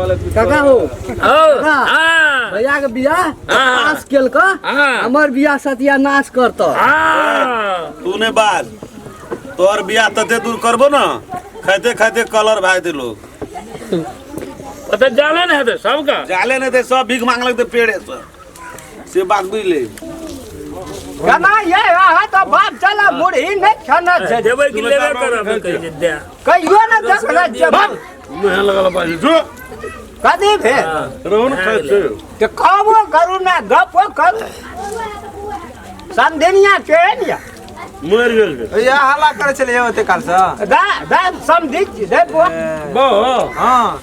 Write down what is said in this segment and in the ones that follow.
काका हो। ओ हाँ। भैया के बियाह हाँ। नाश केलक। हाँ। हमर बियाह सत्यानाश करत। हाँ। तू ने बाज, तोहर बियाह तते दूर करबो ना, खाते खाते कलर भाई दे लोग। ओतऽ जाले ने हेतै सबके। जाले ने दे, सब भीख मांग लगते पेड़े से। से बात बुझले। केना ये अहाँ तऽ बाप चला मुरही नहि खेने छै। देबै कि लेबे करब कहै छै दे। कहियो ने देखने छियै। मुँह लगल बाजी जो। कथी भेल? रोहन खाइ छै। तऽ कहबो करू ने, गपो करू। समधिनिया केहन यऽ? मरि गेल छै। या हल्ला करै छलियै ओते काल सँ। दा दा समधि दे बो। बो। हाँ।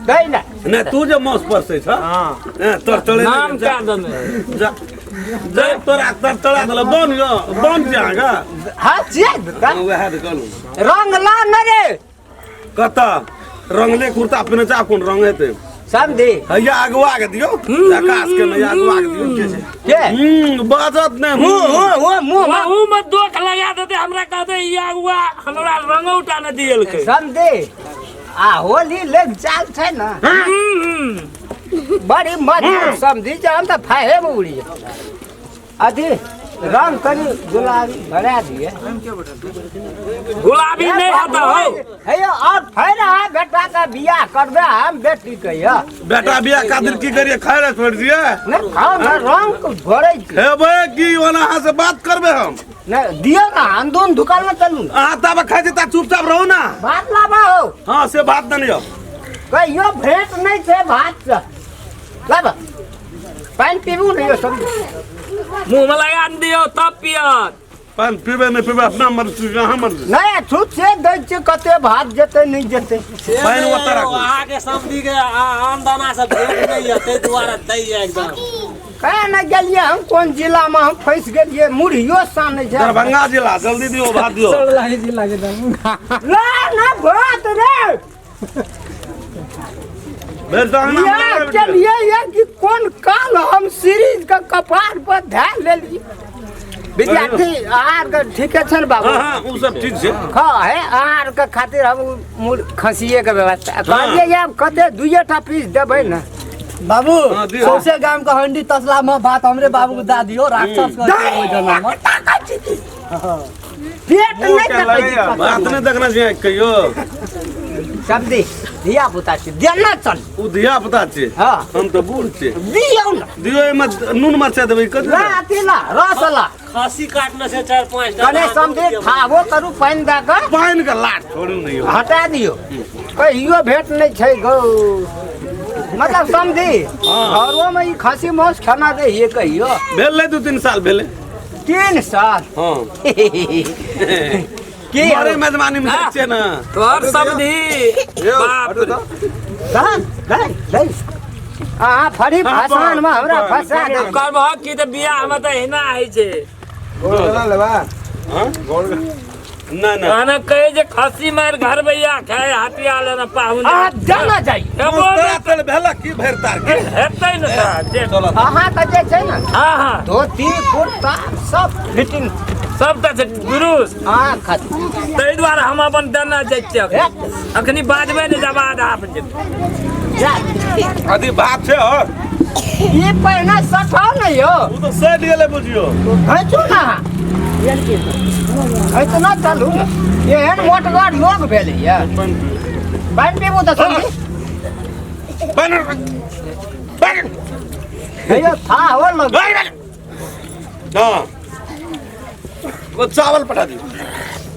दै ने। ने तू जे मांस परसै छ। हाँ। ए, तोर तोरे नाम क्या दने? जा। जा तोरा तर तोरा देल बन यो, बन जा गा। हाँ, छियै तऽ। वएह तऽ कहलहुँ। रंग ला ने रे। कतऽ? रंगले कुर्ता पहिने छै, आब कोन रंग हेतै? समधि। हैया अगुआ के दियौ। आकाश के नहि, अगुआ के दियौ। के छै? के? बाजत नहि। मुँह, मुँह, मुँह, मुँह। वहू में दोख लगा देते, हमरा कहते ई अगुआ हमरा रंगौटा ने दियलकै। समधि, आ होली लग चाल छै ने। बड़ी मजबूत समधि जे हम तऽ फाहे में उड़ि जाए। अथी रंग कनि गुलाबी भरा दिए। गुलाबी नहीं आता हो। हे और फेर अहाँ बेटा का बियाह करबे हम बेटी के यऽ। बेटा बियाह खातिर की करिए, खाय ला छोड़ दिए? नहीं खाओ ना, रंग भरे छी। हेबे की ओना अहाँ से बात करबे हम? नहीं दियो ना, हम दोनों दुकान में चलू। अहाँ तब खाइ छी ता चुपचाप रहू ना। भात लाबा हो। हाँ से भात दनियो। कहियो भेंट नहीं छै भात से। लाबा। पानि पीबू ने यो सब। मुंह में लगा दियो तब पियत। पानि पीबे नहीं पीबे अपना मर्जी, अहाँ मर्जी। नहीं छूट से दै छियै कते भात जेतै नहीं जेतै। पानि ओतऽ राखू। अहाँके समधी के आम दाना सब भेट नहि यऽ, ताहि दुआरे दैया एकदम। कहाँ ने गेलियै हम, कोन जिला में हम फंसि गेलियै, मुरहियो सानै छै। दरभंगा जिला, जल्दी दियो भात दियो। ला ना भात रे। भेल तऽ अंगना ये में के लिए ये कि कोन काल हम सीरीज के कपार पर धए लेलियै। विद्यार्थी आर के ठीके छै ने बाबू? हाँ, हाँ, उ सब ठीक छै। हाँ, हे, आर के खातिर हम मुर खसिए के व्यवस्था कहलियै ये आब कते दुइये टा पीस देबै ने। बाबू, हाँ, दियौ। सौंसे गाम के हंडी तसला में भात हमरे बाबू के दए दियौ, राक्षस के छै ओहि जमाना में। पेट मुँह नहि के देखै लगैया। छी। बात नहि देखने छियै कहियो। समझी धिया पुता छी, देना चल। उ धिया पुता छी। हाँ। हम तऽ बूढ़ छी। दियौ ने। दियौ, एहिमे नून मरचाइ देबै कथी? ला अथी ला, रस ला। खस्सी काटने से 4-5 टा। कने समझी थाबो करू पानि दए कऽ। पानि के लाट छोड़ू नहि यौ। हटा दियौ। कहियो भेंट नहि छै गौ। मतलब समझी घरो में ई खस्सी मांस खाना रहिए कहियो। भेलै 2-3 साल भेलै। 3 साल? हाँ। की मरे मेजबानी में जाइ छियै ने। तोहर समधी बाप रे। दहन, दहन, दहन। अहाँ फरी हाँ, फसान में हमरा बाप, फसा दे। करबह की तऽ बियाह में तऽ एहिना होइ छै। गोड़ गला लेबा? हाँ? ना, ना। कहने कहे जे खस्सी मारि घर भैया खाय हटिया लेना पाहुन। अहाँ जाना जाइ। हेबो तोरा नहि तेल भेलक की भरि तार के? हेतै ने तऽ जे। चलऽ। अहाँ के जे छै ने, हाँ, हाँ। धोती कुर्ता सब फिटिंग। सब तऽ छै दुरुस्त। अहाँ खातिर। ताहि दुआरे हम अपन देना जाइ छियै अखनी। अखनी बाजबै ने जब आधा पर जेबै। जा। अथी भात छै और? ई पहिने सठाउ ने यौ। ओ तऽ सठि गेलै बुझियौ। घैचू ने अहाँ। घैचना चलू। एहन मोटगर लोक भेलैया। पानि पीबू तऽ समझी। पानि, पानि। हेयौ, था हो लग। हाँ। वो चावल पठा दियौ।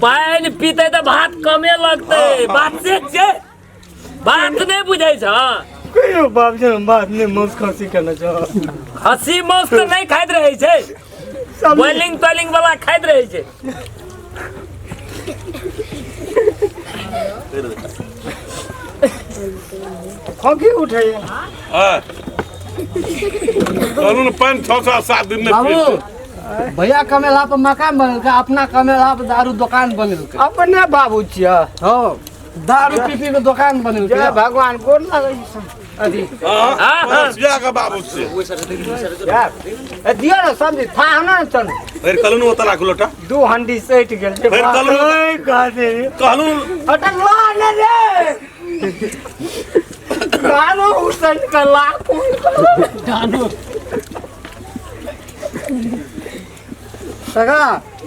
पानि पीतै तऽ भात कमे लगतै। बात से छै। बात नहि बुझै छ। कहियो बाप जी, हम बात नहि मांस खस्सी केने छौ। खस्सी मांस तऽ नहि खाइत रहै छै। बॉइलिंग तॉइलिंग वाला खाइत रहै छै। खोंखी उठैया। हाँ। कहलहुँ ने पानि 6-7 दिन नहि बाबू, पियै छै। भैया कमेला पर मकान बनेलकै, अपना कमेला पर दारू दुकान बनेलकै। अपने बाबू छियै। हाँ, दारू पी पी के दुकान बनेलकै। जय भगवान, गोर लगै छै। अथी। हाँ, हाँ, हाँ। पड़ोसिया के बाबू छियै। यार, ए, दियौ ने समझी, था ने चलू। फेर कहलहुँ ने ओतऽ राखू लोटा। 2 हंडी सटि गेल छै। फेर कहलहुँ ने ओए, कहते रे। कहलहुँ। हटल ला ने रे। दानो हुसैन के लाख फोन दानो काका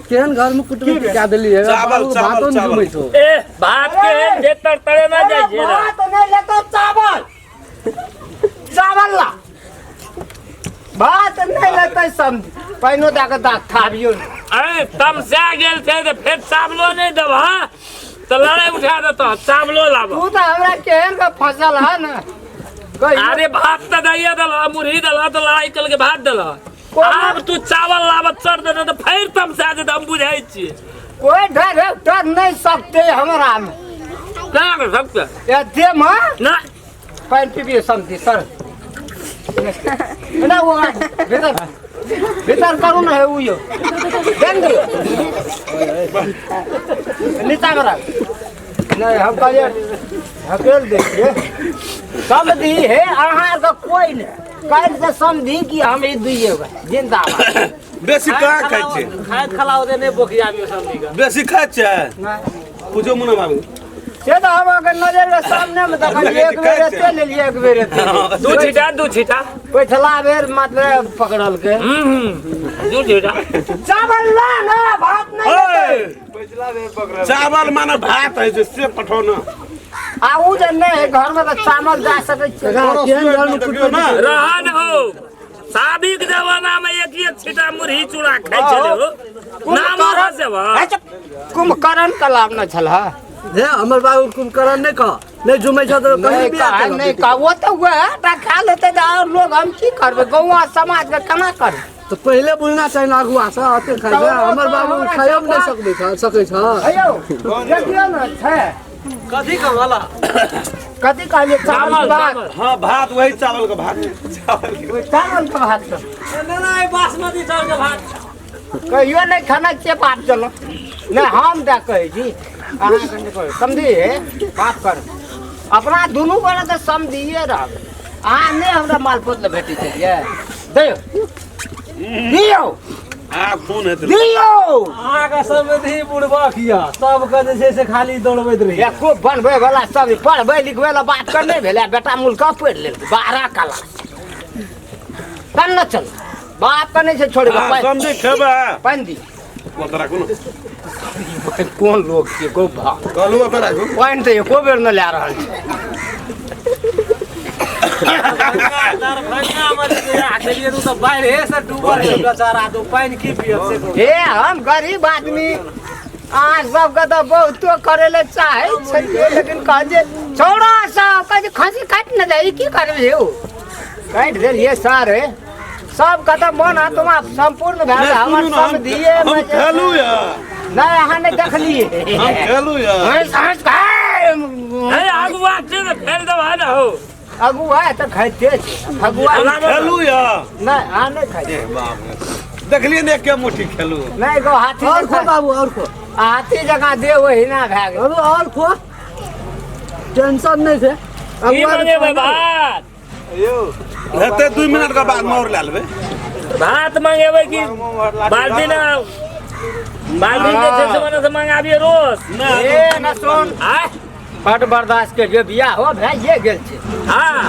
केहन घर में कुटुम्ब टिका देली है चावल, बाबू चावल, भातो नहीं चावल। जुमै छौ। ए भात के जे तर तरे ना जाइ छै ना। भात नहीं लेतो चावल चावल ला भात नहीं लेते समझ पैनो दऽ के दाँत थाबियो ने। अरे तमसा गेल छै तऽ फेर चावलो नहि देबह तऽ लड़ाइ उठा देतह चावलो लाबह। तू तऽ हमरा केहन के फसल है ने कहियो। अरे भात तऽ दैये देलह मुरही देलह तऽ लड़ाइ कल के भात देलह आब तू चावल लाबऽ चढ़ देतह तऽ फेर तमसा जेतह हम बुझै छियै। कोई डायरेक्टर नहीं सकते हमरा में केना के सबके ये दे मां ना पानि पीबिए समझी सर ना वो भीतर भीतर करू ना है उ यो देन दियो नीचा में रख नहीं हम कहलिए हकेल देखिए समझी हे अहाँ के कोई नहीं काल्हि से समझी कि हम ई दुइये गो जिंदाबाद। बेसी कहाँ खाइ छै खाइत खलाओ दे नहि बोकियाबियो समझी के बेसी खाइ छै पूछो मुना बाबू से तऽ हम अगर नजर के सामने में देखलियै एक बेर एते लेलियै एक बेर एते दू छीटा दू छीटा पछिला बेर मात्र पकड़लकै। दू छीटा चावल ला ना भात नहीं लेतै। चावल माने भात है जे से पठो न आ उ जे नहीं है घर में तऽ चावल जा सकै छै। काका केहन घर में देखियौ कुटुम्ब ना रहन हो शादी के जमाना में एक एक छीटा मुरही चूड़ा खाइ छलै हो नाम हसे बा। कुंभकर्ण के लाभ न छल है हे हमर बाबू कुंभकर्ण नहीं कह नहीं जुमै छौ तऽ कहीं नहीं बियाह कह केलक। नहीं कह वो तऽ वएह टा खा लेतै तऽ और लोग हम की करबै गौआ समाज के केना करबै। तऽ पहिले बुझना चाही ना अगुआ से अते खाइ छै हमर बाबू खाइयो नहि सकबै छ सकै छ। हेयौ देखियौ ने छै कथी कमला कथी कहलियै चावल भात। हाँ भात वही चावल के भात चावल के भात नहीं बासमती चावल के भात कहियो नहीं खाना छियै बाप चलो नहीं हम दए कहै छी अहाँके नहि कहै समझिए बात कर अपना दुनू गोटे तऽ समझिए रहब अहाँ नहि हमरा मालपोत लए भेटै छलियै दियौ दियौ आ फोन हेतै दियौ। अहाँके समधि बुड़बक यऽ सबके जे छै से खाली दौड़बैत रहै एको बनबै वाला सब पढ़बै लिखबै वाला बात कर नहीं भेलै बेटा मुल्का पढ़ि लेलकै 12 क्लास तब न चल बाप के नहीं छै छोड़ि कऽ समझी खेबै पानि दियौ ओतऽ राखू न कोन लोग छियै गौ भा कहलू ओतऽ राखू पानि तऽ एको बेर नहि लए रहल छै। हे हम गरीब आदमी अहाँ सबके तऽ बहुतो करे ले चाहै छलियै लेकिन कहलियै छौड़ा सब कहै खसी काटि ने जाइ की करबै यौ काटि देलियै सर सबके तऽ मन आत्मा सम्पूर्ण भए गेल हमर समधिये हम खेलू या नहीं अहाँ नहीं देखलियै हम खेलू या हँस हँस हे अगुआ छै तऽ फेर देबह ने हो अगुआ तऽ खाइते छै फगुआ खेलू या नहीं अहाँ नहीं खाइ देखलियै ने एके मुट्ठी खेलू नहीं गो हाथी और खो बाबू और खो हाथी जकाँ देह ओहिना भए गेल बाबू और खो टेंशन नहीं छै की मंगेबै भात हेतै 2 मिनट के बाद मोर लए लेबै भात मंगेबै कि बाल्टी ना बाल्टी जे छै से मने से मंगाबियै रोज ए न सुन आय बड बर्दाश्त के जे बियाह हो भए गेल छै। हाँ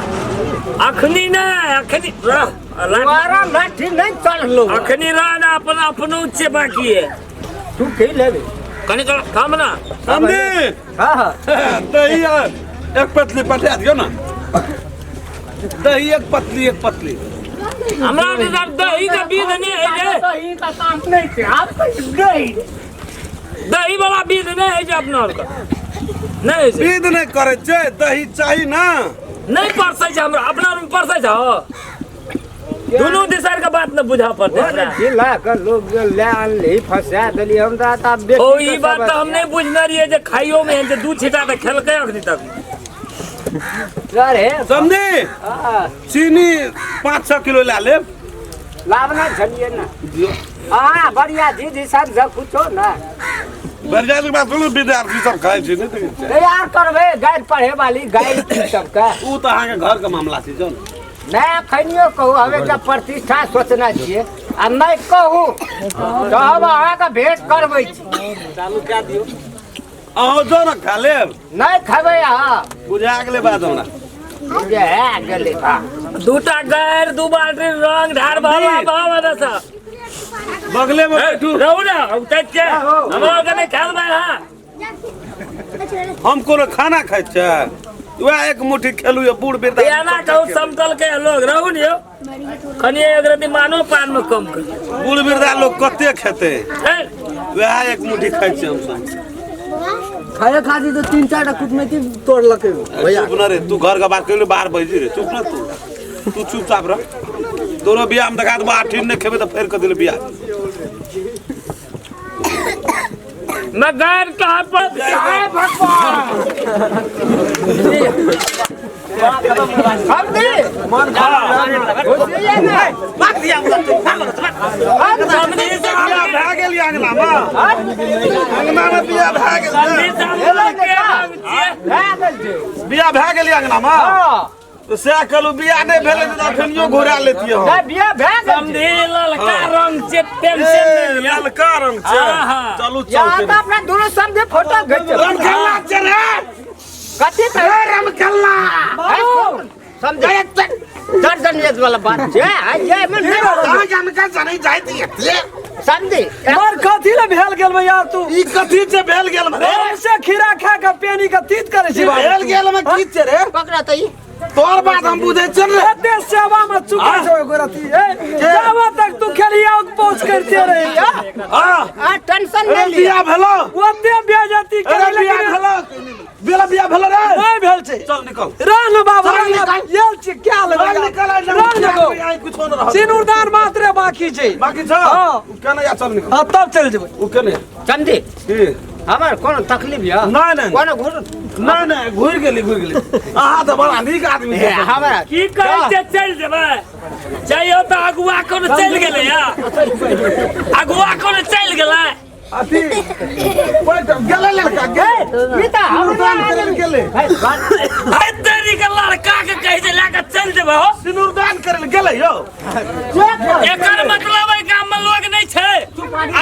अखनी नहि अखनी रह लाठी नहीं चढ़लो अखनी रह ना अपना अपनो छै बाकी है तू की लेबे कनी कम ना समझी। हाँ हाँ दही एक पतली पठा दियौ ना दही एक पतली एक पतली हमरा तऽ दही के बीज नहि है जे दही का काम नहीं छै आब दही दही वाला बीज नहि है जे अपना आरके नहीं छै बीज नहि करै छै दही चाही ना नहीं परसै छै हमरा अपना आरमे परसै छै दुनू दिशा के बात न बुझा पड़तै हमरा। जिला के लोग ले आनली फंसा देली हमरा तऽ आब ओ ई बात तऽ हम नहि बुझने रहियै जे खाइयो में जे दू छीटा तऽ खेलकै अखनी तक। अरे समझी चीनी 5-6 किलो ला लेब लाबना छलियै ना। हाँ बढ़िया दीदी सब सब कुछो ना बढ़िया के बात सुनू विद्यार्थी सब खाइ छै नहि देखै छियै तैयार करबै गारि पढ़े वाली गारि की सबके उ तऽ अहाँके घर के मामला छै जाउ नहीं अखनियो कहू हम एकटा प्रतिष्ठा सोचने छियै आ नहि कहू तऽ हम अहाँके भेंट करबै छी। चालू कए दियौ अहाँ जाउ ने खा लेब नहीं खेबै अहाँ बुझा गेलै बात हमरा। जे है गेलै बा दूटा गायर दू बाल्टी रंग ढार भाव भाव दस बगले में बैठू रहू ना उतै छै हमरा के नहीं खेलबै हां हम कोनो खाना खाइ छै वएह एक मुट्ठी खेलू ये बूढ़ बिरदा एना कहू समतल के लोग रहू ने यौ कनि एक रति मानो पान में कम कर बूढ़ बिरदा लोग कते खेतै ए, वएह एक मुट्ठी खाइ छियै हमसब खाए खातिर तो तीन चार टा कुटमैती तोड़लकै भैया चुप न रे तू घर के बात कैले बाहर बैठी रे चुप न तू तू चुपचाप रह तोरो बियाह में देखा देबो आठिन नहि खेबै तऽ फेर कऽ देले बियाह मैं गैर कहाँ पर हे भगवान समझी होशियार नहीं समझी बियाह भए गेल ये अंगना मे अंगना मे बियाह भए गेल समझी समझी के रंग छियै भए गेल छै बियाह भए गेल ये अंगना मे हां तऽ सएह कहलहुँ बियाह नहि भेलै तऽ अखनियो घुरा लेतियै हम नहि बियाह भए गेल छै समझी ललका रंग छै टेंशन ए, नहीं लिअ। ललका रंग छै आहा। चलू यहाँ चल तऽ अपना दुनू समझे फोटो घिच रमखेलना छै रे कथी तऽ रमखेलना समझे दर्जन ये वाला बात छै आ ये में नहीं कहाँ जानका जानै जाइत ये समझी मर कथी ले भेल गेल में यार तू ई कथी छै भेल गेल में रे से खीरा खा के पेनी के तीत करे छी बाबू। भेल गेल में की छै रे पकड़ा तऽ ई तोर बात हम बुझै छियै रे एते सेवा में चुका छौ एगो रति ए जावा तक तू खेलिया पहुंच करते रही हां आ टेंशन अरे नहीं लिया बियाह भेलो ओते बेइज्जती अरे करे बियाह लेकिन भेलो बेला बियाह भेलो रे नहीं भेल छै चल निकल रह न बाबू चल रह न। निकल। येल छै क्या लेबै चल निकल आई रह न गो। आई कुछो न रहत सिनुरदान मात्रे बाकी छै बाकी छ हाँ। उ केने या चल निकल हाँ तब चल जेबै उ केने समझी की हमर कोनो तकलीफ यऽ नहीं नहीं कोनो घुर नहीं नहीं घुर गेली घुर गेली अहाँ तऽ बड़ा नीक आदमी हे, छी हमरा की कहै छै चलि जेबै जइयो तऽ अगुआ कोनो चलि गेलै या अगुआ कोनो चलि गेलै अथी बैठ गेलै लड़का गेलै ई तऽ हमरा सिनुरदान करे लए गेलै है तेरी के लड़का के कहै छै लए कऽ चलि जेबै हो सिनुरदान करे लए गेलै यौ एकर मतलब एहि गाम में लोग नहीं छै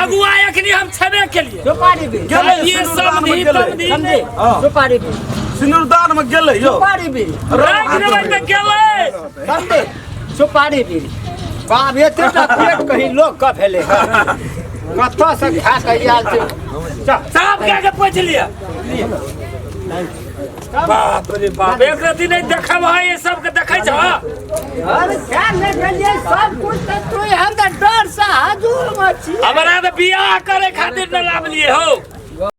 अगुआ एखनी हम छेबे केलिए सुपारी भी गेलै ये सिनुरदान में समधी गेलै तमधी समझी सुपारी भी सिनुरदान में गेलै यौ सुपारी भी राखि देबै तऽ गेलै समझी सुपारी भी बाप एते टा पेट कहीं लोग कऽ भेलै कतऽ से खा कऽ आयल छै साफ कए के पोछि लिअ बाप रे बाप एक रति नहीं देखब है ये सबके देखै छह अरे क्या नहीं भेलियै सब कुछ तऽ तू हम तऽ डर से हजूर मे छी हमरा तऽ बियाह करे खातिर न लाबलिए हो।